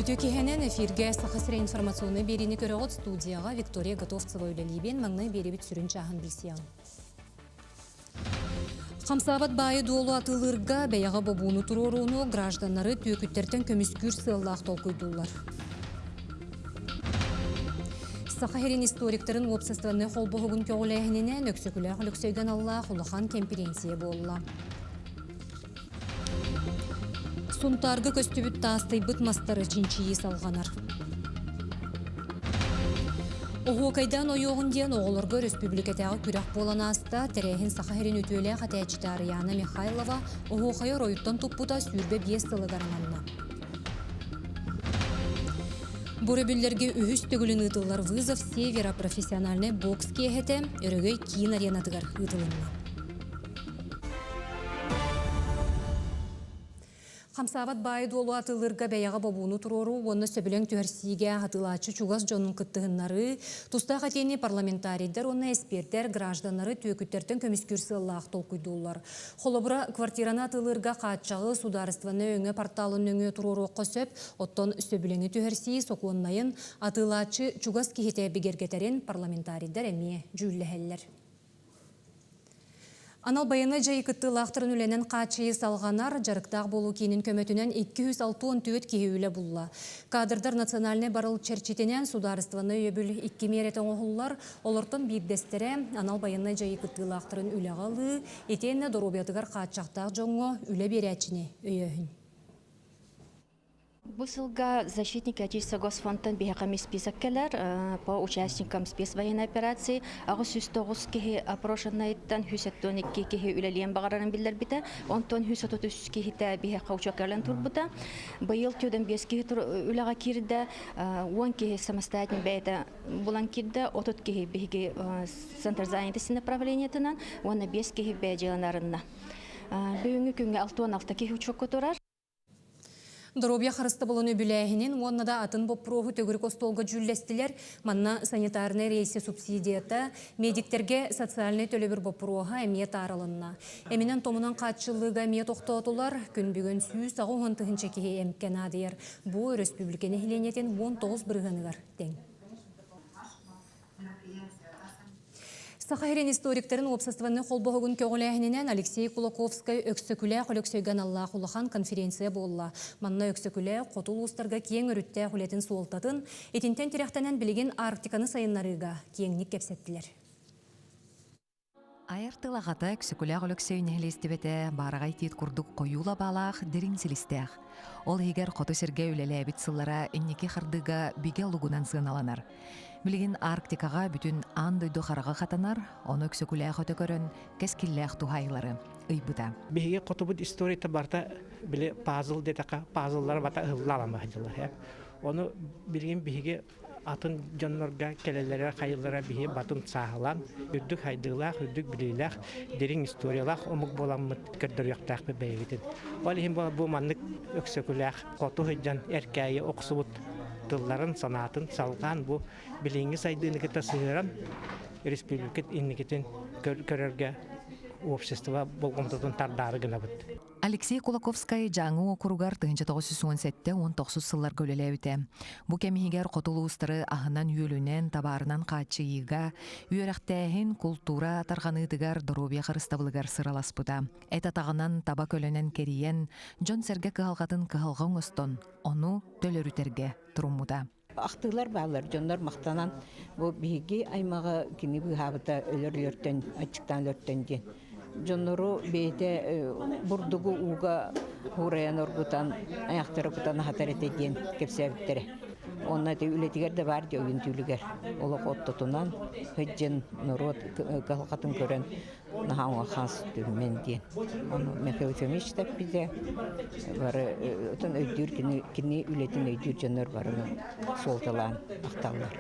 Үтүө киһинэн эфиргэ Саха сирэ информационнай биэриини көрөҕүт студияҕа Виктория Готовцева үлэлиибин. Маҥнай биэрэбит сүрүн чааһын билсиэҕиҥ. Хамсаабат баайы-дуолу атыылыырга бэйэҕэ бобууну туруорууну гражданнары түөкүттэртэн көмүскүүр сыаллаах толкуйдууллар. Саха сирин историктарын уопсастыбаннай холбоһугун көҕүлээһининэн Өксөкүлээх Өлөксөйгө аналлаах улахан кэмпириэнсийэ буолла. Сунтаарга көстүбүт таастайбыт мастары чинчийии салҕанар. Оһуокайдаан ойуоҕун диэн оҕолорго өрөспүүбүлүкэтээҕи күрэх буолан ааста. Тэрээһин Саха сирин үтүөлээх этээччитэ Арыйаана Михайлова оһуохайы оройуттан туппута 25 сылыгар ананна. Бу өрөбүллэргэ үһүс төгүлүн ыытыллар «Вызов Севера» профессиональнай бокс киэһэтэ Өрөгөй киин аренатыгар ыытылынна. Хамсаабат баайы-дуолу атыылыырга бэйэҕэ бобууну туруоруу уонна сөбүлэҥ түһэрсиигэ атыылааччы чугас дьонун кыттыһыннарыы, тустаах этиини парламентарийдар уонна эспиэртэр гражданнары түөкүттэртэн көмүскүүр сыаллаах толкуйдууллар. Холобура, квартираны атыылыырга хааччаҕы судаарыстыбаннай өҥө порталын нөҥүө туруоруохха сөп, оттон сөбүлэҥи түһэрсии сокуоннайын атыылааччы чугас киһитэ бигэргэтэрин парламентарийдар эмиэ дьүүллэһэллэр. Анал байыаннай дьайыы кыттыылаахтарын үлэнэн хааччыйыы салҕанар, дьарыктаах буолуу киинин көмөтүнэн 264 киһи үлэ булла. Кадрдар национальнай барыл чэрчитинэн судаарыстыбаннай өйөбүл икки миэрэтэ оҥоһуллар. Олортон биирдэстэрэ анал байыаннай дьайыы кыттыылаахтарын үлэҕэ ылыы, итиэннэ доруобуйатыгар хааччахтаах дьоҥҥо үлэ биэрээччини өйөөһүн. Бу сылга «Защитники Отечества» Госфондтан биһиэхэ эмиэ список кэлэр по участникам спецвоенной операции. 809 киһи опрошеннайыттан 172 киһи үлэлиэн баҕарарын биллэрбитэ. Онтон 133 киһитэ биһиэхэ учуокка кэлэн турбута. Быйыл 45 киһи үлэҕэ киирдэ, 10 киһи самостоятельно бэйэтэ булан киирдэ, 30 киһи биһиги Центр занятости направлениетынан уонна 5 киһи бэйэ дьыаланарынна. Бүгүҥҥү күҥҥэ 66 киһи учуокка турар. Доруобуйа харыстабылын үбүлээһинин уонна да атын боппуруоһу төгүрүк остуолга дьүүллэстилэр. Манна санитарнай рейсэ субсидията, медиктэргэ социальнай төлөбүр боппуруоһа эмиэ таарылынна. Эминэн-томунан хааччыллыыга эмиэ тохтоотулар. Күн бүгүн 180 тыһыынча киһи эмкэ наадыйар. Бу өрөспүүбүлүкэ нэһилиэнньэтин 19 бырыһыаныгар тэҥ. Саха сирин историктарын уопсастыбаннай холбоһугун көҕүлээһининэн Алексей Кулаковскай Өксөкүлээх Өлөксөйгө аналлаах улахан конференция буолла. Манна Өксөкүлээх хоту улуустарга киэҥ өрүттээх үлэтин суолтатын, итинтэн тирэхтэнэн билигин Арктиканы сайыннарыыга киэҥник кэпсэттилэр. Айар тыл аҕата Өксөкүлээх Өлөксөй нэһилиэстибэтэ баараҕай тиит курдук хойуу лабаалаах дириҥ силистээх. Ол иһигэр хоту сиргэ үлэлээбит сыллара инники хардыыга бигэ олугунан сыаналанар. Билигин Арктикаҕа бүтүн аан дойду хараҕа хатанар, ону Өксөкүлээх өтө көрөн кэскиллээх туһаайыылары ыйбыта. Биһиги хотубут историята барыта били пазл диэтэххэ пазллара бата ыһылла аламаһдьылар. Ону билигин биһиги атын дьоннорго кэлэллэрэ хайыллара биһи батын сааһылаан үрдүк хайдыылаах, үрдүк билиилээх, дириҥ историялаах омук буоламмыт көрдөрүөхтээхпит бэйэбитин. Ол иһин бу маннык Өксөкүлээх хоту сылдьан эркээйи охсубут тылларын, санаатын салҕаан бу билиҥҥи сайдыыны кытта сыһыаран республика инникитин көрөргө общество болҕомтотун тардаары гынабыт. Алексей Кулаковскай Дьааҥы уокуругар 1917-19 сылларга үлэлээбитэ. Бу кэм иһигэр хоту улуустары аһынан-үөлүнэн, табаарынан хааччыйыыга, үөрэхтээһин, култуура тарҕаныытыгар, доруобуйа харыстабылыгар сыраласпыта. Эт атаҕынан таба көлөнөн кэрийэн, дьон-сэргэ кыһалҕатын кыһалҕа оҥостон, ону төлөрүтэргэ туруммута. Ахтыылар бааллар, дьоннор махтанан бу биһиги аймаҕы кини быыһаабыта өлөр өлөртөн, аччыктаан өлөртөн диэн. Дьоннору бэйэтэ бурдугу ууга уурайан оргутан, айахтары кутан аһатар этэ диэн кэпсээбиттэрэ. Уонна ити үлэтигэр да баар дии ойуун түүлүгэр. Олох оттотунан, сылдьан норуот кыһалҕатын көрөн наһаа оҥо-хаас түһүмэн диэн. Ону Михаил Ефимович тэппитэ. Бары отон өйдүүр кини, кини үлэтин өйдүүр дьоннор барыны суолталаан ахталлар.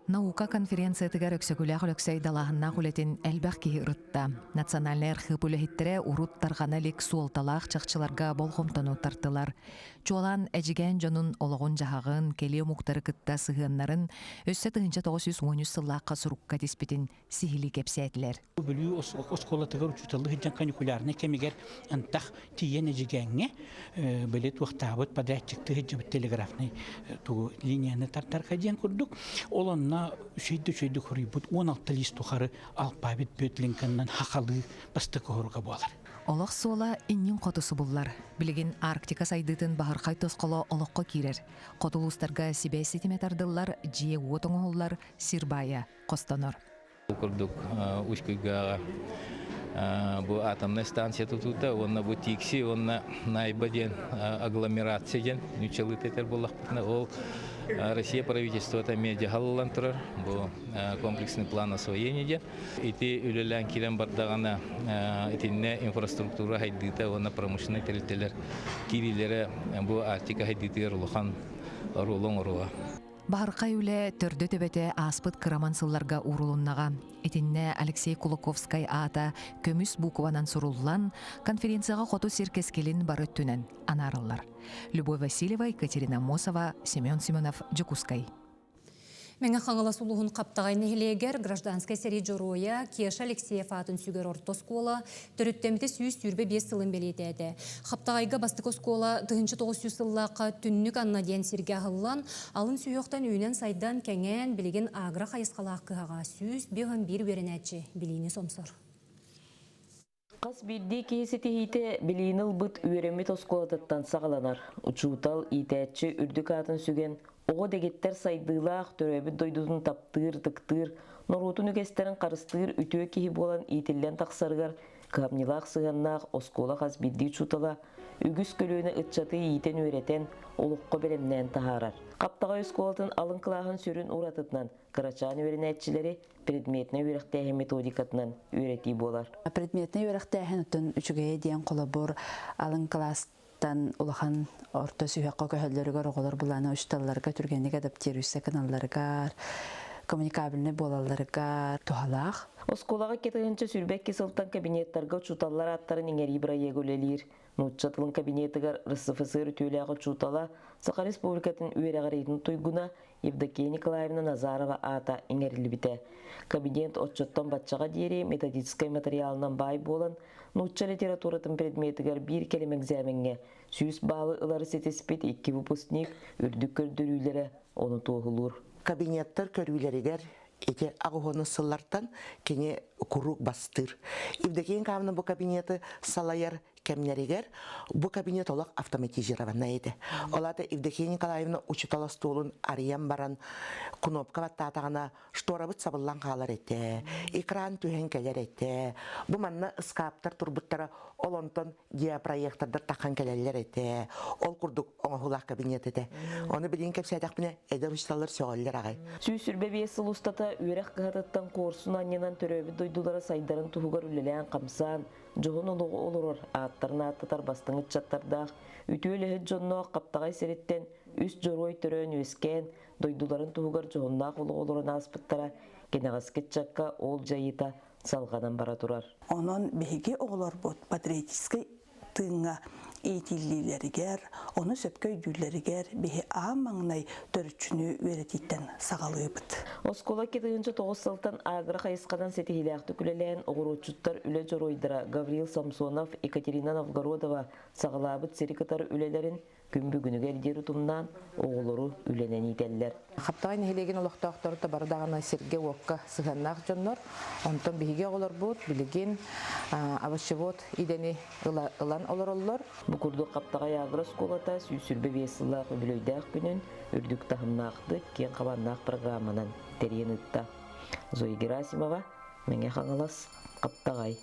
Наука конференциятыгар Өксөкүлээх Өлөксөй далааһыннаах үлэтин элбэх киһи ырытта. Национальнай архыып үлэһиттэрэ урут тарҕана илик суолталаах чахчыларга болҕомтону тартылар. Чуолаан Эдьигээн дьонун олоҕун-дьаһаҕын, кэлии омуктары кытта сыһыаннарын өссө 1913 сыллаахха сурукка тиспитин сиһилии кэпсээтилэр. Бүлүү оскуолатыгар учууталлыы сылдьан каникулярнай кэмигэр антах тиийэн Эдьигээҥҥэ били туохтаабыт подрядчиктыы сылдьыбыт телеграфнай тугу линияны тартарга диэн курдук ол онно үчүйдү үчүйдү хоруйбут 16 лист тухары алпаабит Бөтлинканнан хахалыы бастакы хоруга буолар. Олох суола иннин хоту субуллар. Билигин Арктика сайдыытын баһырхай тосхоло олоххо киирэр. Хоту улуустарга сибээс ситимэ тардыллар, дьиэ-уот оҥоһуллар, сир баайа хостонор. Бу курдук Усть-Куйгааҕа бу атомнай станция тутуута уонна бу Тикси уонна Найба диэн агломерация диэн нууччалыы этэр буоллахпытына ол Россия правительствота эмиэ дьаһаллан турар бу комплексный план освоения диэн. Ити үлэлээн киирэн бардаҕына итиннэ инфраструктура хайдыыта уонна промышленнай тэрилтэлэр киириилэрэ бу Арктика хайдыытыгар улахан оруолу оҥоруоҕа. Баһырхай үлэ төрдө-төбөтө ааспыт кыраман сылларга уурулуннаҕа. Итиннэ Алексей Кулаковскай аата көмүс букванан суруллан, конференцияҕа хоту сир кэскилин бары өттүнэн анаараллар. Любовь Васильева, Екатерина Аммосова, Семен Семенов, Дьокуускай. Мэҥэ Хаҥалас улууһун Хаптаҕай нэһилиэгэр гражданскай сэрии дьоруойа Кеша Алексеев аатын сүгэр орто оскуола төрүттэммитэ 125 сылын бэлиэтээтэ. Хаптаҕайга бастакы оскуола 1900 сыллаахха Түннүк Анна диэн сиргэ аһыллан, алын сүһүөхтэн үүнэн-сайдан, кэҥээн, билигин агро хайысхалаах кыһаҕа 151 үөрэнээччи билиини сомсор. Хас биирдии киһи ситиһиитэ билиини ылбыт үөрэммит оскуолатыттан саҕаланар. Учуутал, иитээччи үрдүк аатын сүгэн, оҕо дэгиттэр сайдыылаах, төрөөбүт дойдутун таптыыр, ытыктыыр, норуотун үгэстэрин харыстыыр үтүө киһи буолан иитиллэн тахсарыгар кыһамньылаах сыһыаннаах оскуола хас биирдии учуутала үгүс көлүөнэ ыччаты иитэн-үөрэтэн, олоххо бэлэмнээн таһаарар. Хаптаҕай оскуолатын алын кылааһын сүрүн уратытынан кырачаан үөрэнээччилэри предметнэй үөрэхтээһин методикатынан үөрэтии буолар. Предметнэй үөрэхтээһин оттон үчүгэйэ диэн холобур алын кылаастан улахан орто сүһүөххэ көһөллөрүгэр оҕолор былаана учууталларга түргэнник адаптируйса гыналларыгар, коммуникабельнай буолалларыгар туһалаах. Оскуолаҕа 2022 сылтан кабинеттарга учууталлар ааттарын иҥэрии бырайыага үлэлиир. Нуучча тылын кабинетыгар РСФСР үтүөлээх учуутала, Саха Республикатын үөрэҕириитин туйгуна Евдокия Николаевна Назарова аата иҥэриллибитэ. Кабинет оччоттон баччаҕа диэри методическай материалынан баай буолан, нуучча литературатын предметигэр биир кэлим экзамеҥҥэ 100 баалы ылары ситиспит икки выпускник үрдүк көрдөрүүлэрэ ону туоһулуур. Кабинеттар көрүүлэригэр ити аҕыһуонус сыллартан кини куруук бастыыр. Евдокия Николаевна бу кабинеты салайар кэмнэригэр бу кабинет олох автоматизированнай этэ. Ол аата Евдокия Николаевна учуутал остуолун арыйан баран кнопка баттаатаҕына шторабыт сабыллан хаалар этэ, экран түһэн кэлэр этэ. Бу манна ыскааптар турбуттара ол онтон геопроектордар таххан кэлэллэр этэ. Ол курдук оҥоһуулаах кабинет этэ. Ону билигин кэпсээтэхпинэ эдэр учууталлар сөҕөллөр аҕай. 125 сыл устата үөрэх кыһатыттан куорсун анньынан төрөөбүт дойдулара сайдарын туһугар үлэлээн-хамсаан, дьоһун олоҕу олорор, ааттарын ааттатар бастыҥ ыччаттардаах, үтүө үлэһит дьонноох Хаптаҕай сириттэн үс дьоруой төрөөн-үөскээн, дойдуларын туһугар дьоһуннаах олоҕу олорон ааспыттара кэнэҕэски ыччакка ол дьайыыта салҕанан бара турар. Онон биһиги оҕолорбут патриотическай тыыҥҥа иитиллиилэригэр, ону сөпкө өйдүүллэригэр биһи аан маҥнай төрүччүнү үөрэтииттэн саҕалыыбыт. Оскуола 2009 сылтан агро хайысханан ситиһиилээхтик үлэлээн оҕуруотчуттар үлэ дьоруойдара Гаврил Самсонов, Екатерина Новгородова саҕалаабыт сири кытары үлэлэрин күн бүгүнүгэр диэри утумнаан оҕолору үлэнэн иитэллэр. Хаптаҕай нэһилиэгин олохтоохторо бары даҕаны сиргэ-уокка сыһыаннаах дьоннор. Онтон биһиги оҕолорбут билигин овощевод идэни ылан олороллор. Бу курдук Хаптаҕай агро-оскуолата 125 сыллаах үбүлүөйдээх күнүн үрдүк таһымнаахтык, киэҥ хабааннаах программанан тэрийэн ыытта. Зоя Герасимова, Мэҥэ Хаҥалас, Хаптаҕай.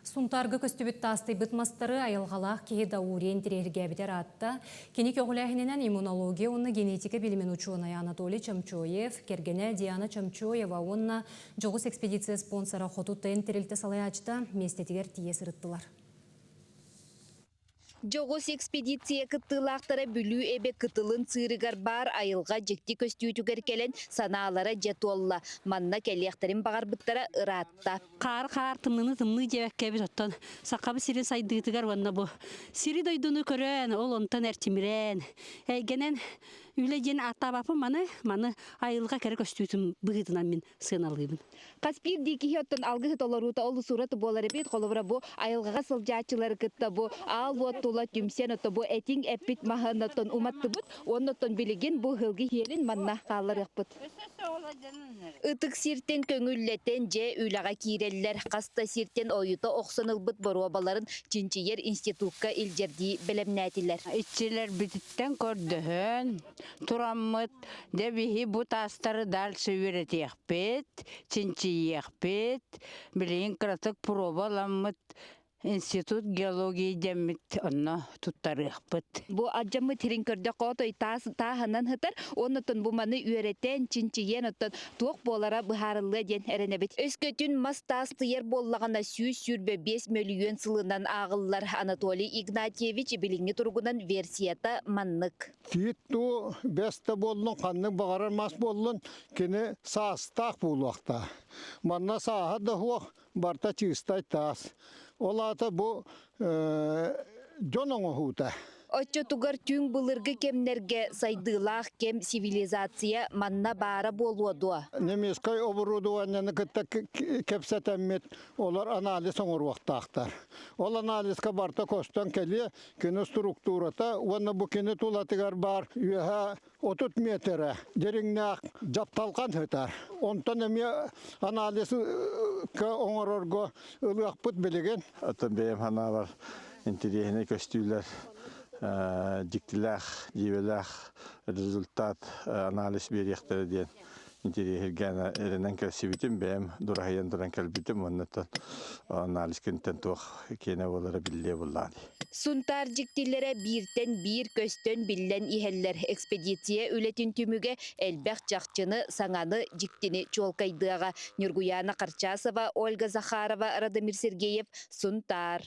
Сунтаарга көстүбүт таастыйбыт мастары айылҕалаах киһи Даурия интириэһиргээбитэ ыраатта. Кини көҕүлээһининэн иммунология уонна генетика билимин учуонайа Анатолий Чомчоев, кэргэнэ Диана Чомчоева уонна дьоҕус экспедиция спонсора Хоту ТЭН тэрилтэ салайааччыта миэстэтигэр тиийэ сырыттылар. Дьоҕус экспедиция кыттыылаахтара Бүлүү эбэ кытылын сыырыгар баар айылҕа дьикти көстүүтүгэр кэлэн санаалара дьэ туолла. Манна кэлиэхтэрин баҕарбыттара ыраатта. Хаар-хаар тымныны тымныы диэбэккэбит оттон сахабыт сирин сайдыытыгар уонна бу сири-дойдуну көрөн, ол онтон эрчимирэн, эйгэнэн үлэ диэн ааттаабаппын маны, маны айылҕа кэрэ көстүүтүн быһыытынан мин сыаналыыбын. Хас биирдии киһи оттон алгыһы толоруута олус ураты буолар эбит. Холобура бу айылҕаҕа сылдьааччылары кытта бу аал уот тула түмсэн ото бу этиҥ эппит маһын оттон уматтыбыт. Уонна оттон билигин бу ыһылгы иһиэлин манна хаалларыахпыт. Ытык сиртэн көҥүллэтэн дьэ үлэҕэ киирэллэр. Хас да сиртэн ойута охсон ылбыт боруобаларын чинчийэр институкка илдьэрдии бэлэмнээтилэр. Иччилэрбититтэн көрдөһөн тураммыт Дьэ биһи бу таастары дальше үөрэтиэхпит, чинчийиэхпит. Билигин кыратык проба ыламмыт институт геологии дэммит онно туттарыахпыт. Бу алдьаммыт сирин көрдөххө отой таас тааһынан сытар. Оннуттан бу маны үөрэтэн, чинчийэн оттон туох буолара быһаарыллыа диэн эрэнэбит. Өскөтүн мас таас тыйар буоллаҕына 125 мөлүйүөн сылынан ааҕыллар. Анатолий Игнатьевич билиҥҥи туругунан версията маннык. Тиит дуу, бэс да буоллун, ханнык баҕарар мас буоллун, кини саастаах буолуохтаах. Манна сааһа да суох, барыта чыыстай таас. Ол аата бу дьон оҥоһуута. Оччотугар түҥ былыргы кэмнэргэ сайдыылаах кэм цивилизация манна баара буолуо дуо? Немецкай оборудованиены кытта кэпсэтэммит, олор анализ оҥоруохтаахтар. Ол анализка барыта көстөн кэлиэ, кини структурата уонна бу кини тулатыгар баар үөһэ 30 метрэ дириҥнээх дьапталҕан сытар. Онтон эмиэ анализка оҥорорго ылыахпыт билигин. Оттон бэйэм санаабар интэриэһинэй көстүүлэр дьиктилээх, дьиибэлээх результат анализ биэриэхтэрэ диэн интэриэһиргээн эрэнэн кэлсибитим, бэйэм дураһыйан туран кэлбитим уонна анализ күнтэн туох киэнэ буолара биллиэ буоллаҕа дии. Сунтаар дьиктилэрэ бииртэн биир көстөн биллэн иһэллэр. Экспедиция үлэтин түмүгэ элбэх чахчыны, саҥаны, дьиктини чуолкайдыаҕа. Ньургуйаана Харчасова, Ольга Захарова, Радомир Сергеев, Сунтаар.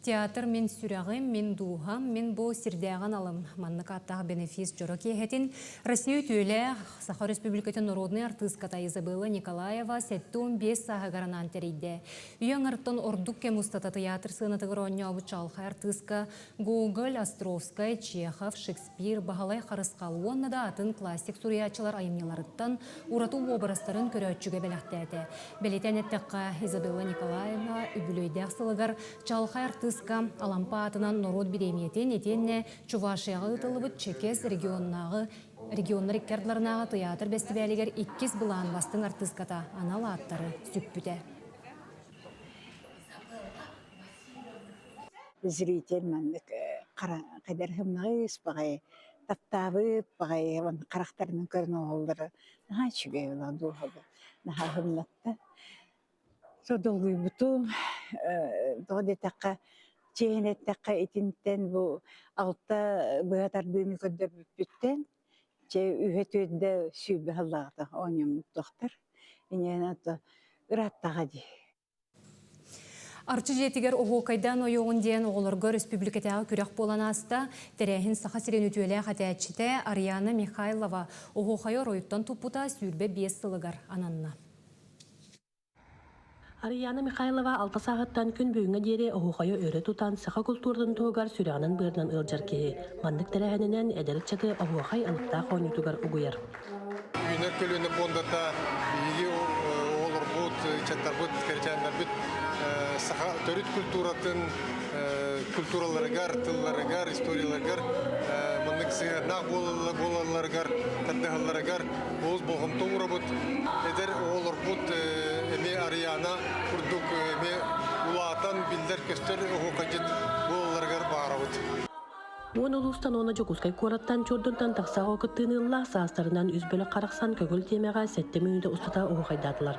Театр мин сүрэҕим, мин дууһам, мин бу сирдээҕин алым. Маннык ааттаах бенефис дьоро киэһэтин Россия үтүөлээх Саха Республикатын народнай артыыската Изабелла Николаева 75 сааһыгар анаан тэрийдэ. Үйэ аҥарыттан ордук кэм устата тыйаатыр сыанатыгар оонньообут чаҕылхай артыыска Гоголь, Островскай, Чехов, Шекспир, Баһылай Харысхал уонна да атын классик суруйааччылар айымньыларыттан ураты уобарастарын көрөөччүгэ бэлэхтээтэ. Бэлиэтээн эттэххэ, Изабелла Николаевна үбүлүөйдээх сылыгар чаҕылхай артыыска Алампа аатынан норуот бириэмийэтин итиэннэ Чувашияҕа ыытыллыбыт Чекес регионнааҕы регионнар икки ардыларынааҕы тыйаатыр бэстибээлигэр иккис былаан бастыҥ артыыската анал ааттары сүкпүтэ. Зритель маннык хайдар һымнаҕыс баҕайы таптаабыт баҕайы харахтарынан көрөн оҕолоро наһаа үчүгэй буолан дууһабын наһаа һымнатта. Содулгуйбутум тоҕо диэтэххэ чиэһин эттэххэ итинтэн бу алта быһа тардыыны көрдөрбүппүттэн чэ үһэ түөрдэ 20 сыллааҕыта оонньоммуттахтар. Инньэ ырааттаҕа дии. Арчы дьиэтигэр оһуокайдаан ойоҕун диэн оҕолорго өрөспүүбүлүкэтээҕи күрэх буолан ааста. Тэрээһин Саха сирин үтүөлээх этээччитэ Ариана Михайлова оһуохайы оройуттан туппута 25 сылыгар ананна. Ариана Михайлова алта сааһыттан күн бүгүҥҥэ диэри оһуохайы өрө тутан саха култууратын туһугар сүрэҕинэн-быарынан ыалдьар киһи. Маннык тэрээһининэн эдэр ыччаты оһуохай алыптаах оонньуутугар угуйар. Үүнэр көлүөнэ пуондата биһиги оҕолорбут, ыччаттарбыт, кэрэчээннэрбит саха төрүт культуратын культураларыгар, тылларыгар, историяларыгар маннык сыһыаннаах буолалларыгар, тардыһалларыгар олус болҕомто уурабыт. Эдэр оҕолорбут эмиэ Ариана курдук эмиэ улаатан биллэр-көстөр оһуокайдьыт буолалларыгар баҕарабыт. Уон улуустан уонна Дьокуускай куораттан Чуордунтан тахса оҕо кыттыыны ылла, саастарынан үс бөлөх харахсан көҥүл тиэмэҕэ сэттэ мүнүүтэ устата оһуохайдаатылар.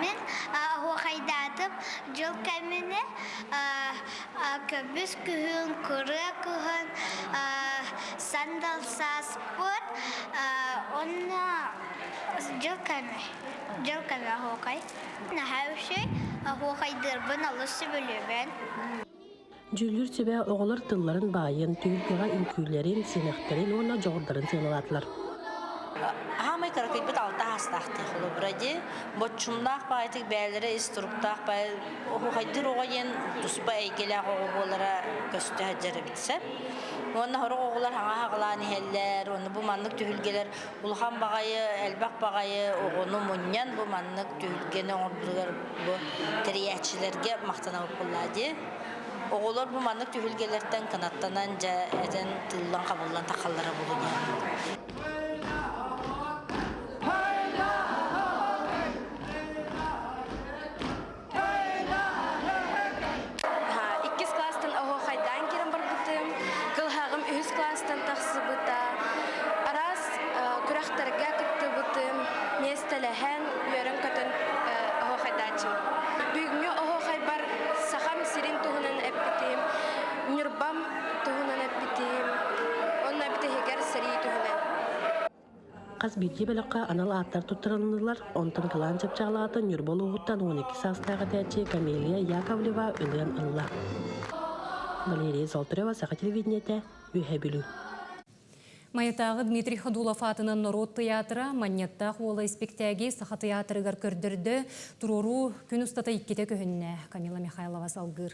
Мин оһуохайдаатым дьыл кэмини көмүс күһүн, кырыа күһүн, сандал сааспыт уонна дьыл кэмэ, дьыл кэмэ оһуохай. Наһаа үчүгэй, оһуохайдыырбын олус сөбүлүүбүн. Дьүүллүүр сүбэ оҕолор тылларын баайын, түһүлгэҕэ үҥкүүлэрин, симэхтэрин уонна дьоҕурдарын сыаналаатылар. Аамай кыракыйбыт алта аастаахтыы холобура дии. Боччумнаах баайтык бээлэрэ ис туруктаах баай оһуохайдыыр оҕо диэн туспа эйгэлээх оҕо буолара көстө сылдьар эбит сөп. Уонна сорох оҕолор хаҥа хаҕылаан иһэллэр, уонна бу маннык түһүлгэлэр улахан баҕайы, элбэх баҕайы оҕону мунньан бу маннык түһүлгэни оҥорбутугар бу тэрийээччилэргэ махтанабыт буоллаа дии. Оҕолор бу маннык түһүлгэлэртэн кынаттанан дьэ этэн тыыллан хабыллан тахаллара буолуо. Иккис класстан оһуохайдаан киирэн барбытым. Кылһаҕым үһүс класстан тахсыбыта. Араас күрэхтэргэ кыттыбытым. Миэстэлэһэн, үөрэн-көтөн оһуохайдааччым. Бүгүҥҥү оһуохайбар Сахам сирин туһунан эппитим, Ньурбам туһунан эппитим, уонна бүтэһигэр сэрии туһунан. Хас биирдии бөлөххө анал ааттар туттарылыннылар, онтон кылаан чыпчаалаата Ньурба улууһуттан 12 саастаах этээччи Камелия Яковлева ылыан ылла. Валерия Золотарева, Саха телевидениетэ, Үөһээ Бүлүү. Майатааҕы Дмитрий Ходулов аатынан норуот тыйаатыра Манньыаттаах уола испиктээги Саха тыйаатырыгар көрдөрдө. Туруоруу күн устата иккитэ көһүннэ. Камила Михайлова салгыыр.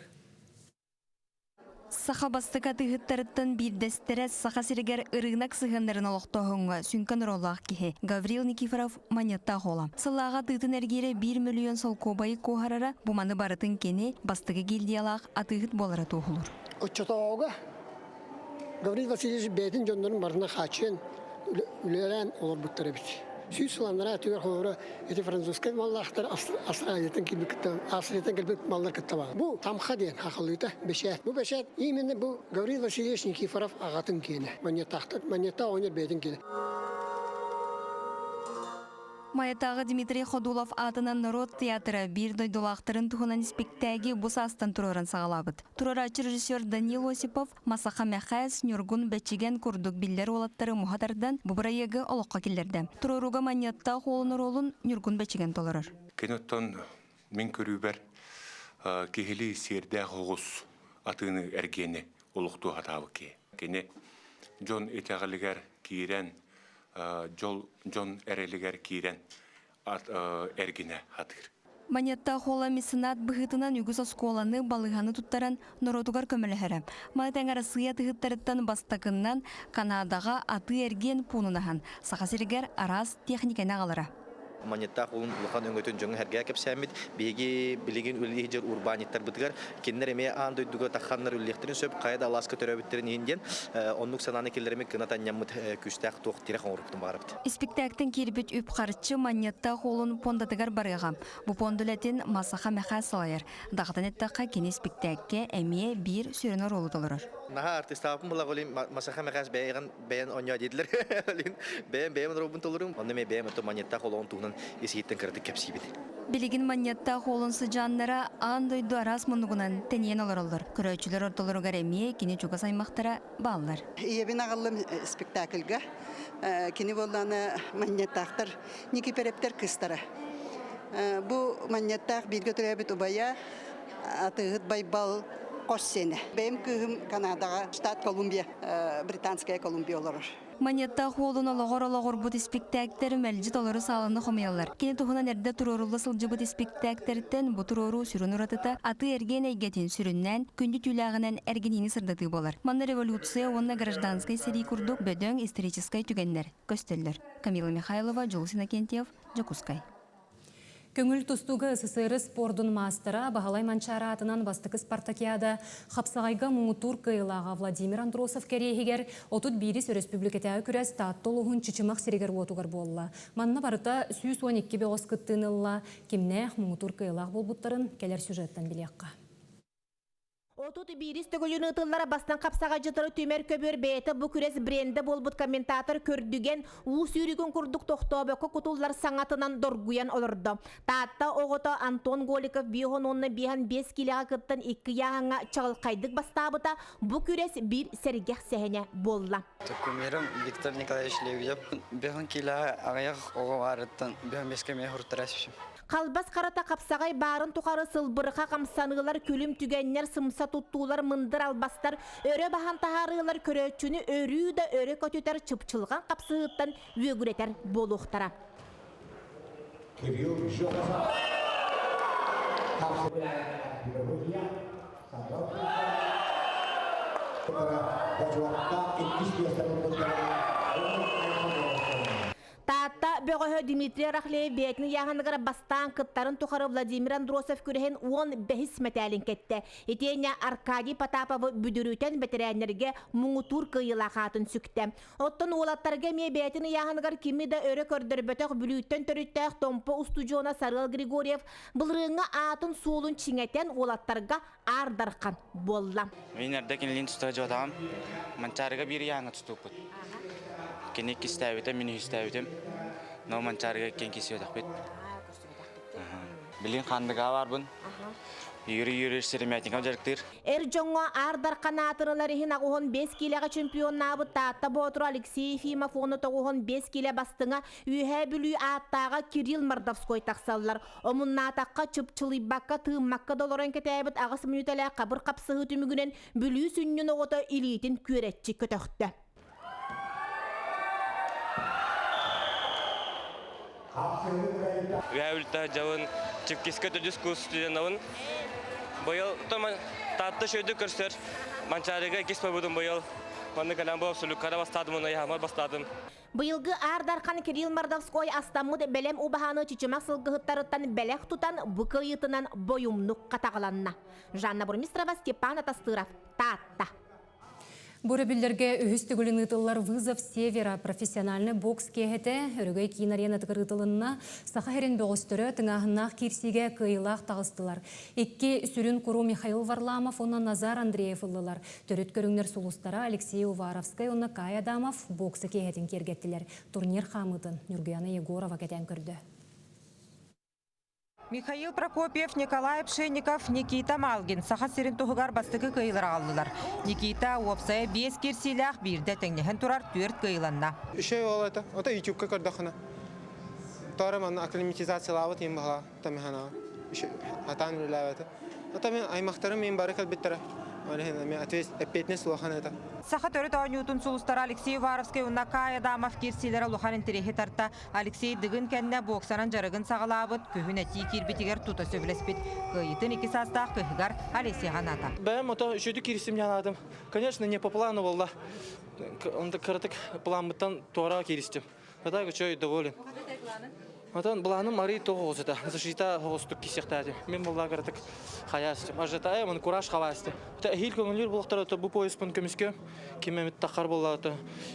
Саха бастакы атыыһыттарыттан биирдэстэрэ Саха сиригэр ырыынак сыһыаннарын олохтооһуҥҥа сүҥкэн оруоллаах киһи Гаврил Никифоров Манньыаттаах уола. Сыллааҕы атыытын эргиирэ биир мөлүйүөн солкуобайы куоһарара бу маны барытын кини бастакы гильдиялаах атыыһыт буолара туоһулуур. Оччотооҕуга Гаврил Васильевич бэйэтин дьоннорун барына хааччыйан үлэлээн олорбуттар эбит. Сүүс сыл анараа өттүгэр холобура ити французскай маллаахтар Австралиятан кэлбит Австрияттан кэлбит маллар кытта баар. Бу тамха диэн хахалыыта бэчээт. Бу бэчээт именно бу Гаврил Васильевич Никифоров аҕатын киэнэ. Манньыаттаахтар Манньыаттаах оҕонньор бэйэтин киэнэ. Майатааҕы Дмитрий Ходулов аатынан норуот театра биир дойдулаахтарын туһунан испиктээги бу саастан туруоран саҕалаабыт. Туруорааччы режиссер Данил Осипов Масаха Мэхээс, Ньургун Бэчигэн курдук биллэр уолаттары муһа тардан бу бырайыагы олоххо киллэрдэ. Туруорууга манньыаттаах уолун оруолун Ньургун Бэчигэн толорор. Кини оттон мин көрүүбэр киһилии сиэрдээх оҕус атыыны эргиэни олохтуу сатаабыт киһи. Кини дьон итэҕэлигэр киирэн, дьол дьон эрэлигэр киирэн эргинэ сатыыр. Манеттаах уола меценат быһыытынан үгүс оскуоланы, балыыһаны туттаран норуотугар көмөлөһөрө. Маны тэҥэ Арассыыйа атыыһыттарыттан бастакыннан Канадаҕа атыы-эргиэн пуунун аһан, Саха сиригэр араас техникэни аҕалара. Манньыттаах улун улахан өҥөтүн дьоҥҥо сэргээ кэпсээммит, биһиги билигин үлэлии сылдьар урбаанньыттарбытыгар кинилэр эмиэ аан дойдуга тахханнар үлэлиэхтэрин сөп, хайа да алааска төрөөбүттэрин иһин диэн оннук санааны киллэриммит кынат анньаммыт күүстээх туох тирэх оҥорбутун баҕарабыт. Испиктээктэн киирбит үп-харчы Манньыаттаах уолун пуондатыгар барыаҕа. Бу пуонда үлэтин Масаха Мэхээс салайар. Даҕатан эттэххэ, кини испиктээккэ эмиэ биир сүрүн оруолу толорор. Наһаа артыыстаабыппын була олин Масаха Мэхээс бэйэҕин бэйэн оонньоо диэтилэр. Олин бэйэм бэйэм оруолбун толорум. Онно эмиэ бэйэм ото Манньыаттаах олоҕун туһунан ис-иһиттэн кыратык кэпсиибин. Билигин Манньыаттаах уолун сыдьааннара аан дойду араас муннугунан тэнийэн олороллор. Көрөөччүлэр ортолоругар эмиэ кини чугас аймахтара бааллар. Ийэбин аҕаллым спектакльга. Кини буоллаҕына Манньыаттаахтар Никиперептэр кыыстара. Бу Манньыаттаах бииргэ төрөөбүт убайа Атыыһыт Байбал хос сиэнэ. Бэйэм кыыһым Канадаҕа, штат Колумбия, Британская Колумбия олорор. Манньыаттаах уолун олоҕор олоҕурбут испиктээктэр мэлдьи толору сааланы хомуйаллар. Кини туһунан эрдэ туруорулла сылдьыбыт испиктээктэртэн бу туруоруу сүрүн уратыта атыы-эргиэн эйгэтин сүрүннээн күндү түүлээҕинэн эргиниини сырдатыы буолар. Манна революция уонна гражданскай сэрии курдук бөдөҥ историческай түгэннэр көстөллөр. Камила Михайлова, Дьулус Иннокентьев, Дьокуускай. Көҥүл тустууга СССР спордун маастара Баһылай Манчаары аатынан бастакы спартакиада хапсаҕайга муҥутуур кыайыылааҕа Владимир Андросов кэриэһигэр 31-ис өрөспүүбүлүкэтээҕи күрэс Таатта улууһун Чычымах сиригэр-уотугар буолла. Манна барыта 112 бөҕөс кыттыыны ылла. Кимнээх муҥутуур кыайыылаах буолбуттарын кэлэр сюжеттан билиэххэ. 31 төгүлүн ыытыллар бастан хапсаҕайдьытары түмэр көбүөр бэйэтэ бу күрэс брендэ буолбут комментатор көрдүгэн уу сүүрүгүн курдук тохтообокко кутуллар саҥатынан доргуйан олордо. Таатта оҕото Антон Голиков биэһон уонна биэһэн биэс киилэҕэ кыттан икки ыйааһыҥҥа чаҕылхайдык бастаабыта бу күрэс биир сэргэх сэһэнэ буолла. Кумирым Виктор Николаевич Лебедев. Биэһон киилэҕэ аҕыйах оҕо баарыттан биэһон биэскэ эмиэ хуруттара. Халбас харата хапсаҕай баарын тухары сылбырха хамсаныылар, күлүм түгэннэр, сымса туттуулар, мындыр албастар, өрө баһан таһаарыылар көрөөччүнү өрүү да өрө көтүтэр чыпчылҕан хапсыһыыттан үөгүрэтэр буолуохтара. Кирилл Жогов. Таатта бөҕөһө Дмитрий Рахлеев бэйэтин ыйааһыныгар бастаан кыттарын тухары Владимир Андросов күрэһин 15 мэтээлин кэттэ. Итиэннэ Аркадий Потаповы бүдүрүтэн бэтэрээннэргэ муҥутуур кыайыылаах аатын сүктэ. Оттон уолаттарга эмиэ бэйэтин ыйааһыныгар кими да өрө көрдөрбөтөх Бүлүүттэн төрүттээх Томпо устудьуона Сарыал Григорьев былырыыҥҥы аатын-суолун чиҥэтэн уолаттарга Аар Дархан буолла. Мин эрдэ кинилиин туста дьуотаҕым. Манчаарыга биир ыйааҥҥа тустууппут. Кини иккистээбитэ, мин үһүстээбитим. Но Манчаарыга иккиэн киирсибэтэхпит. Билигин Хаандыгаа баарбын. Юрий Юрьевич Сыромятников дьарыктыыр. Эр дьоҥҥо Аар Дархан аатырылар иһин 85 киилэҕэ чемпионнаабыт Таатта Боотура Алексей Ефимов уонна 95 киилэ бастыҥа Үөһээ Бүлүү ааттааҕа Кирилл Мордовской тахсаллар. Омуннаатахха, чыпчылыйбакка, тыыммакка да олорон кэтээбит аҕыс мүнүүтэлээх хабыр хапсыһыы түмүгүнэн Бүлүү сүнньүн оҕото илиитин күөрэччи көтөхтө. Үһээ үлтэ дьабын Чиккискэ төрдүс курс студенабын. Быйыл Таатта шөйдү көрсөр Манчаарыга иккис побудум быйыл. Манны кэлэн бу абсолюткара бастаатым, уонна яһамар бастаатым. Быйылгы Аар Дархан Кирилл Мордовской астаммыт бэлэм убаһаны Чычымах сылгыһыттарыттан бэлэх тутан бу кыайыытынан бойумнук хатаҕаланна. Жанна Бурмистрова, Степан Атастыров, Таатта. Бу өрөбүллэргэ үһүс төгүлүн ыытыллар «Вызов Севера» профессиональный бокс киэһэтэ Өрөгөй киин аренатыгар ыытылынна. Саха сирин бөҕөстөрө тыҥааһыннаах киирсиигэ кыайыылаах таҕыстылар. Икки сүрүн куру Михаил Варламов уонна Назар Андреев ыллылар. Төрүт көрүҥнэр сулустара Алексей Уваровскай уонна Кай Адамов бокса киэһэтин киэргэттилэр. Турнир хаамыытын Нюргуяна Егорова кэтээн көрдө. Михаил Прокопьев, Николай Пшенников, Никита Малгин Саха сирин туһугар бастакы кыайыылар аҕаллылар. Никита уопсайа биэс кирсиилээх биирдэ тэҥнэһэн турар түөрт кыайыыланна. Үчүгэй ол это. Ото ютубка көрдөххүнэ. Тоҕо манна акклиматизациялаабыт иһин баһа тамиханаҕа. Хатаан үлэлээбэтэ. Ото мин аймахтарым мин бары кэлбиттэрэ. Ол иһин эмиэ эппиэтинэс улахан этэ. Саха төрүт оонньуутун сулустара Алексей Уваровскай уонна Кай Адамов киирсиилэрэ улахан интэриэһи тарта. Алексей Дыгын кэннэ боксанан дьарыгын саҕалаабыт, күһүн этии киирбитигэр тута сөбүлэспит. Кыайыытын икки саастаах кыһыгар Олесяҕа анаата. Бэйэм ото үчүгэй киирсим диэн Конечно, не по плану буолла. Кыратык планмыттан туора кииристим. А так үчүгэй доволен. Отон былааным арый тоҕуҕусута, защита хоҕустук кисиэхтээтим. Мин буолла кыратык хайаастым. Ажитаем, он кураж хаваасты. Эһиил көҥүллүүр булахтар ото бу пояспын көмүскө ким эмит тахар буолла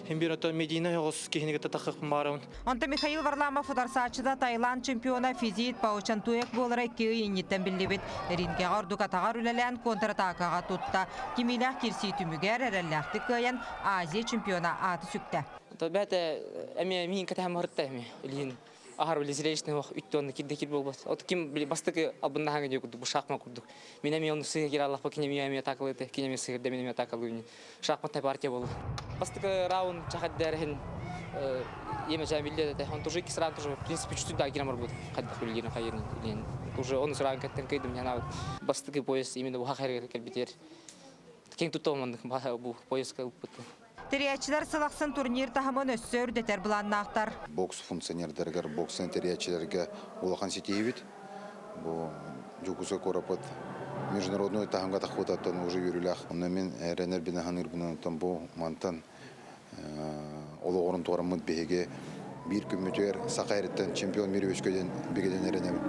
хим бир ото медийный оҕус киһини кытта тахыахпын баарабын. Онто Михаил Варламов ударсааччыта Таиланд чемпиона Физит Паучантуек буолара икки ый инниттэн биллибит. Рингэҕэ ордук атаҕар үлэлээн контратакаҕа тутта. Кимиилээх киирсии түмүгэр эрэллээхтик кыайан Азия чемпиона ааты сүктэ. Бэйэтэ эмиэ миин кэтэһэн барытта эмиэ илиин аһар били зрелищный ох үттү онно кирде кир буолбат. От ким били бастакы албыннаһаҥа диye курдук бу шахмат курдук. Мин эмиэ ону сыһа кире аллахпа кини эмиэ эмиэ атакалыты, кини эмиэ сыһырда мин эмиэ атакалыыбын. Шахматная партия буолла. Бастакы раунд чахаддэрин еме жа билде дете. Он тоже икки раунд тоже в принципе чуть-чуть да кирем барбыт. Хадда хүлгин хайырын илен. Уже он сраунд кеттен кыйдым яна бастакы пояс именно бу хахайрга келбитер. Кең туттамандык бу пояска ылпыт. Тэрийээччилэр сыл ахсын турнир таһымын өссө үрдэтэр былааннаахтар. Бокс функционердарыгар, боксаны тэрийээччилэргэ улахан ситиһиибит. Бу Дьокуускай куораппыт международной таһымга тахпытаттан уже үөрүүлээх. Онно мин эрэнэрбин аһаныырбынан бу мантан олоҕорун туораммыт биһиги биир күммүтүгэр Саха эриттэн чемпион мир үөскүдэн бигэнэн эрэнэбин.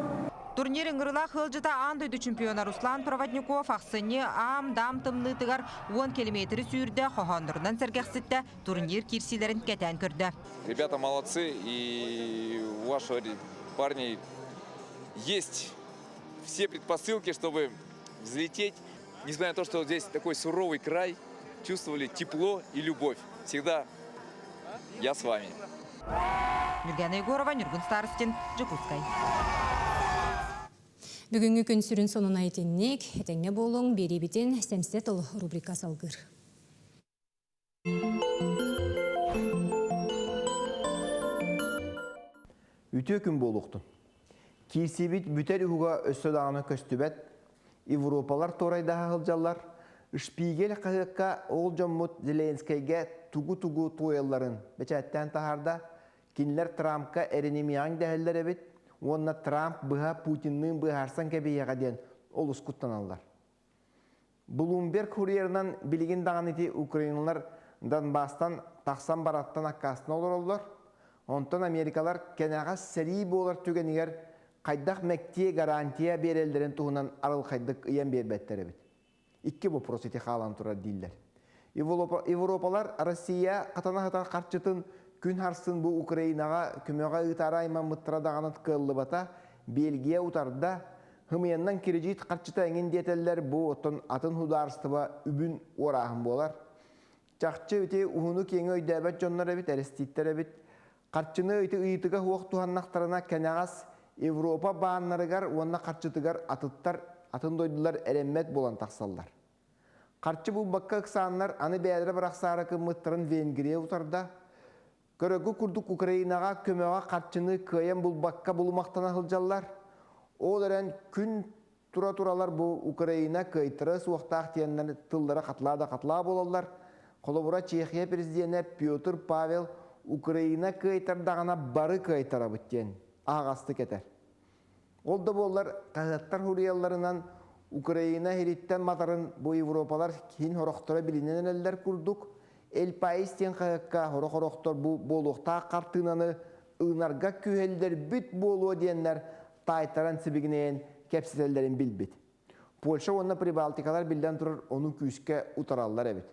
Турнир ыҥырылаах ыалдьыта аан дойду чемпиона Руслан Проводников ахсынньы аам-даам тымныытыгар 10 километры сүүрдэ, хоһооннорунан сэргэхситтэ, турнир киирсиилэрин кэтээн көрдө. Ребята молодцы, и у вашего парней есть все предпосылки, чтобы взлететь. Несмотря на то, что здесь такой суровый край, чувствовали тепло и любовь. Всегда я с вами. Нюргана Егорова, Нюргун Старостин, Дьокуускай. Бүгүҥҥү күн сүрүн сонуна итинник, этэҥҥэ буолуҥ, биэриибитин Сэмсэ тыл рубрика салгыыр. Үтүө күн буолуохтун. Киирсиибит бүтэр уһуга өссө даҕаны көстүбэт. Европалар туорайдаһа сылдьаллар. Шпигель хаһыакка ол дьоммут Зеленскэйгэ тугу-тугу туойалларын бэчээттээн таһаарда. Кинилэр Трампка эрэнимиэҕиҥ дэһэллэр эбит уонна Трамп быһа Путинныын быһаарсан кэбиһиэҕэ диэн олус куттаналлар. Блумберг курьерынан билигин даҕаны ити украиналар Донбасстан тахсан бараттан аккаастана олороллор. Онтон америкалар кэнэҕэс сэрии буолар түгэнигэр хайдах мэктиэ гарантия биэрэллэрин туһунан арылхайдык ыйан биэрбэттэр эбит. Икки вопрос ити хаалан турар дииллэр. Европалар Россия хатана сытар харчытын күн харсын бу Украинаҕа көмөҕө ыытаары аймаммыттара даҕаны кыаллыбата, Бельгия утарда, Хымыйаннан кирэдьиит харчыта эҥин диэтэллэр, бу оттон атын судаарыстыба үбүн уорааһын буолар. Чахчы ити уһуну-киэҥи өйдөөбөт дьоннор эбит, эрэстииттэр эбит. Харчыны ити ыйытыга суох туһаннахтарына кэнэҕэс Европа бааннарыгар уонна харчытыгар атыттар, атын дойдулар эрэммэт буолан тахсаллар. Харчы булбакка ыксааннар аны бэйэлэрэ бырахсаары гыммыттарын Венгрия утарда. Көрөгү курдук Украинаҕа көмөҕө харчыны кыайан булбакка булумахтана сылдьаллар. Ол эрэн күн тура-туралар бу Украина кыайтара суохтаах диэннэр тыллара хатылаа да хатылаа буолаллар. Холобура, Чехия президенэ Петр Павел Украина кыайтардаҕына бары кыайтарабыт диэн аһаҕастык этэр. Ол да буоллар, хаһыаттар суруйалларынан Украина иһириттэн матарын бу Европалар киин сорохторо билинэн эрэллэр курдук, Эль Паис диэн хаһыакка сорох-сорохтор бу буолуохтаах хартыынаны ылынарга күһэллэрбит буолуо диэннэр таайтаран сибигинэйэн кэпсэтэллэрин билбит. Польша уонна Прибалтикалар биллэн турар ону күүскэ утараллар эбит.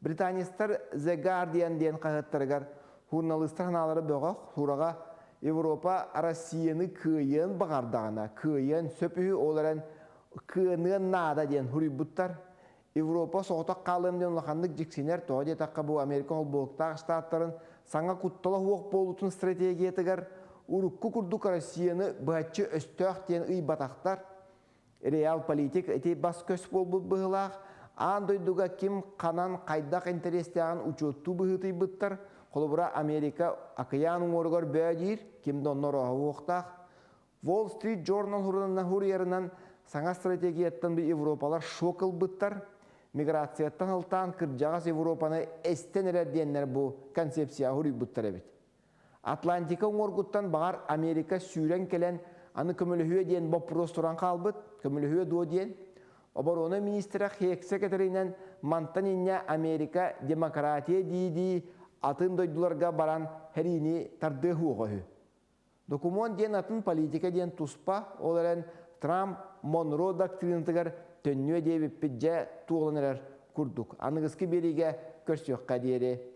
Британецтар The Guardian диэн хаһыаттарыгар журналистар санаалара бөҕөх, сураҕа Европа Россияны кыайыан баҕардаҕына, кыайыан сөп үһү, ол эрэн кыаныан наада диэн суруйбуттар. Европа соҕотох хаалыам диэн улаханнык дьиксинэр, тоҕо диэтэххэ бу Америка холбоһуктаах штаттарын саҥа куттала суох буолуутун стратегиятыгар урукку курдук Россияны быһаччы өстөөх диэн ыйбатахтар. Реал-политик ити бас-көс буолбут быһыылаах, аан дойдуга ким ханан хайдах интэриэстээҕин учуоттуу быһыытыйбыттар. Холобура, Америка акыйаан уҥуоругар бөө диир, ким да онно орооһуохтаах. Wall Street Journal суруйарынан саҥа стратегияттан европалар шок ылбыттар. Миграцияттан алтаан кырдьаҕас Европаны эстэн эрэр диэннэр бу концепция суруйбуттар эбит. Атлантика уҥуоргуттан баҕар Америка сүүрэн кэлэн аны көмөлөһүө диэн боппуруос туран хаалбыт, көмөлөһүө дуо диэн. Оборона министрэ Хексе кэтэринэн мантан инньэ Америка демократия дии-дии атын дойдуларга баран сэриини тардыа суоҕа үһү. Докумуон диэн атын политика диэн туспа, ол эрэн Трамп Монро доктринатыгар төннүө диэбиппит дьэ туолан эрэр курдук. Аныгыскы биэриигэ көрсүөххэ диэри.